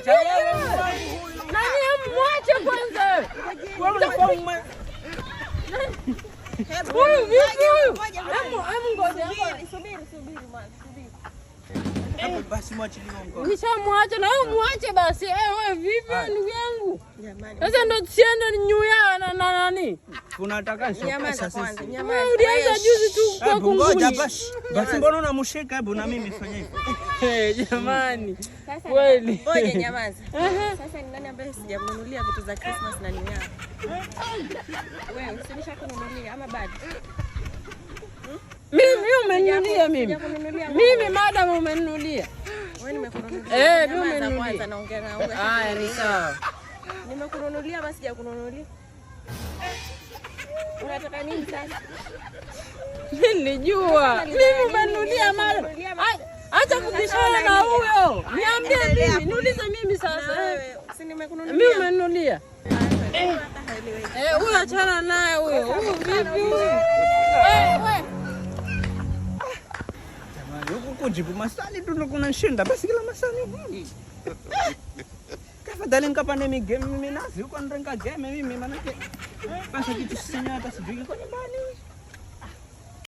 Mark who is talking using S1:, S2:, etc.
S1: Wewe vipi? Nani mwache kwanza? Huyu vipi huyu? Hebu ngoja.
S2: Subiri, subiri mwana, subiri.
S3: Basi mwachilie mkono.
S1: Nishamwacha na wewe muache basi. Eh, wewe vipi ndugu yangu?
S2: Jamani.
S1: Sasa ndo tusiende nyuya na nani?
S3: Unataka sio
S2: Nyamaza
S3: pesa
S2: kwanza,
S3: sisi.
S2: nyamaza.
S1: Wewe ulianza juzi tu kwa
S3: Hebu ngoja
S1: kunguni.
S3: basi. Basi mbona unamshika? Hebu na mimi fanya hivyo.
S1: Eh, jamani.
S2: Sasa
S1: Kweli.
S2: Ngoja nyamaza.
S1: Ehe.
S2: Sasa ni nani ambaye sijamnunulia vitu za Christmas na ni yao? Wewe usinishakununulia ama bado?
S1: Mimi umeninunulia mimi.
S2: Sijakununulia.
S1: Mimi madam umeninunulia.
S2: Wewe nimekununulia.
S1: Eh, mimi
S2: Nyamaza
S1: umeninunulia.
S2: kwanza naongea na wewe.
S1: Haya ni sawa.
S2: Nimekununulia ama sijakununulia? Unataka nini sasa?
S1: Mimi nilijua. Mimi umeninunulia madam. Ai, acha kubishana na huyo. Niambie mimi, niulize mimi
S2: Na
S1: sasa.
S2: wewe, si nimekununulia?
S1: Mimi umeninunulia.
S2: Hata haeleweki.
S1: Eh, huyo achana naye huyo. Huyu vipi huyu? Eh, wewe.
S3: Jamani, huku kujibu maswali tu ndo kunashinda. Basi kila maswali. Kafadhali nikapande migeme mimi nazi huko ndo nikageme mimi manake. Basi kitu senyewe hata sijui kiko nyumbani.